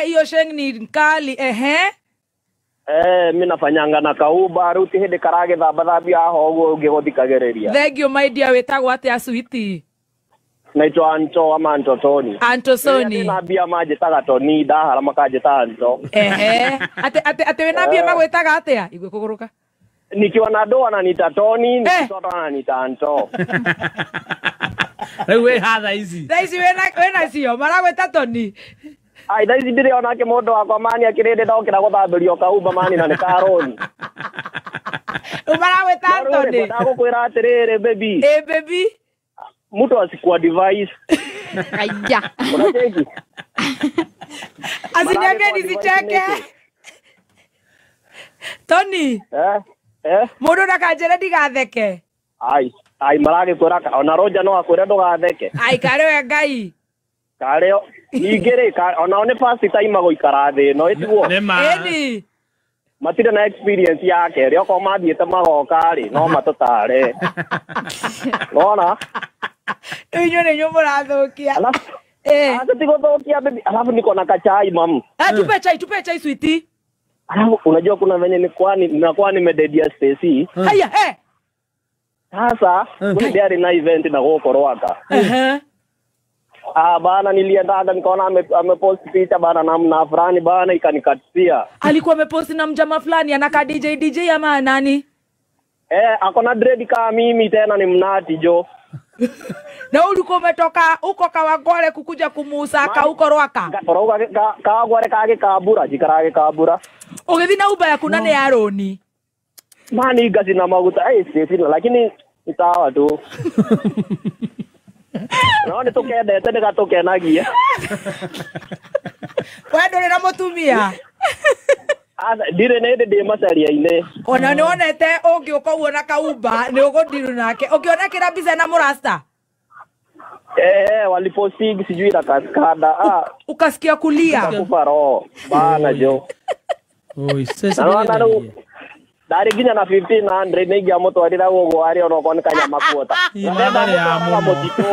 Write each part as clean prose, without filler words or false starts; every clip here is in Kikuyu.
We hiyo sheng ni kali, ehe. Eh, mi nafanyanga na kauba rĩu ti hĩndĩ karagĩthambathambia haha ũguo ũngĩgũthikagĩrĩria. Thank you, my dear. Wĩtagwo atĩa, sweetie? Naitwa Anto ama Anto Tony. Anto Sony. Na mbia manjĩtaga Tony, ndahara makanjĩta Anto. Ehe, atĩ wĩna mbia magwĩtaga atĩa? Igwe kũgũrũka. Nikiwa na ndoo ananiita Tony, nikitoa ananiita Anto. Rĩu wĩ hatha ici? Thaa ici wĩna cio maragwĩta Tony? Ai, thaa ici ndirĩ onake mũndũ wakwa mani akĩrĩndĩ ndokĩra gũthambĩrio kauba mani na nĩ karoni. Rĩu maragwĩta Anthony? Ndagũkwĩra atĩrĩrĩ, baby. Ĩ, baby. Mtu asikuwa device. Aya. Unacheki? Asiniambie Maragĩkwa nisicheke. device nĩkĩ? Tony. Eh? Eh? Mũndũ ndakanjĩre ndigatheke. Ai, ai, maragĩkwĩra ona Roja no akwĩre ndũgatheke. Ai, karĩ we Ngai. Karĩo ningĩ rĩ, onao nĩ first time gũikara thĩ ĩno, ĩtiguo? Nĩ ma. Ĩni. Matirĩ na experience ya kerĩ, okorwo mathiĩte magoka rĩ, no matũtare. Nona? Rĩu inyuĩ nĩ inyuĩ mũrathũkia. Alafu Eh. acha tigũthũkia, baby. Alafu niko na kachai, mam. Ah, tupe chai, tupe chai, sweetie. Alafu unajua kuna venye nilikuwa ninakuwa nimededia Stacy. Haya, eh. Sasa kuna ndiarĩ na event na gũkũ Rwaka. Ehe. Ah, bana, niliendaga nikaona amepost picha bana namna fulani bana, ikanikatisia. Alikuwa amepost na mjama fulani anakaa DJ DJ ama nani? Eh, ako na dread kama mimi, tena ni mnati jo. Na ulikuwa umetoka huko Kawangware kukuja kumusaka huko Rwaka? Ũrauga Kawangware kagĩkambura, njikaraga Gĩkambura. Ũgĩthiĩ na Uber yaku na nĩ ya rũni? Mani ngaci na maguta, eh, Stacy, lakini ni sawa tu. No nĩ tũkendete nĩ gatũkenagia. We ndũrĩ na mũtumia? Aca, ndirĩ, nĩ hĩndĩ ndĩ macaria-inĩ. Ona nĩ wonete ũngĩũka ũguo na kauba nĩ ũgũndiru nake. Ũkĩona kĩra mbica na mũrasta? Eh, waliposting sijui na kaskada. Ah, ukasikia kulia. Nikakufa roho. Bana jo. Oi, sasa Na naona rĩu ndarĩ nginya na 1500 nĩ ingĩamũtwarĩra gũkũ arĩ onokorwo nĩ kanyama kuota. Imatha ya mũno. Mũtitũ.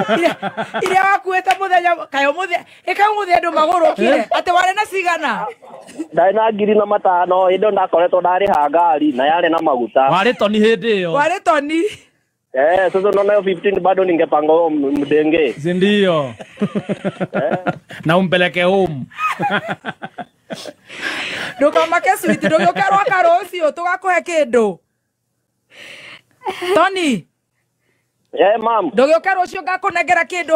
Iria wakuĩte mũthenya kaĩ ũmũthĩ ĩka ũmũthĩ andũ magũrũkire atĩ warĩ na cigana? Ndarĩ na 1500, hĩndĩ ĩyo ndakoretwo ndarĩha ngari na yarĩ na maguta. Warĩ toni hĩndĩ ĩyo. Warĩ toni. Eh, sasa unaona hiyo 15 bado ningepanga huyo mdenge. Si ndio? Na umpeleke home. Ndũkamake, sweet, ndũgĩũke Rwaka rũciũ tũgakũhe kĩndũ. Tony. Eh, mam. Ndũgĩũke rũciũ ngakũnengera kĩndũ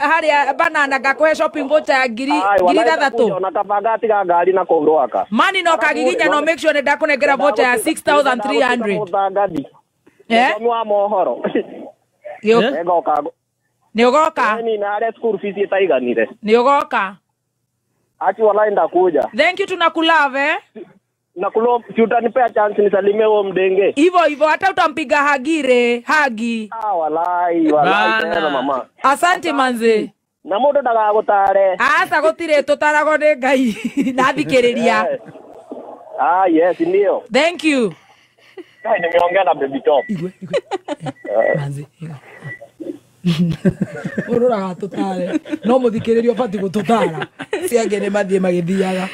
harĩa banana, ngakũhe shopping voucher ya ngiri Ai, ngiri walai ithathatũ. ndakuja, ona kabanga tiga ngari na kũu Rwaka. Mani no kagiginya no make sure nĩ ndakũnengera voucher ya 6300. Mũthangathi. Eh? Mũthomi wa mohoro. Nĩngoka. Nĩ ũgoka? Ni na harĩa school fees ĩtaiganire. Nĩ ũgoka? Aki walai ndakuja. Thank you, tunakulove, eh? Nakulove, si utanipea chance nisalimie huo mdenge? Hivyo hivyo, hata utampiga hagire, hagi. Ah, walai, walai Bana. tena mama. Asante manze. Na mũndũ ndagagũtare. Aca, gũtirĩ, tũtaragwo nĩ Ngai na thikĩrĩria. Eh. Ah, yes, ndio. Thank you. Kai, nimeongea na baby top. Igwe, igwe. Manze. Mũndũ ndagatũtare. No mũthikĩrĩria ũbatiĩ gũtũtara. Ciangĩ nĩ mathiĩ magĩthiaga.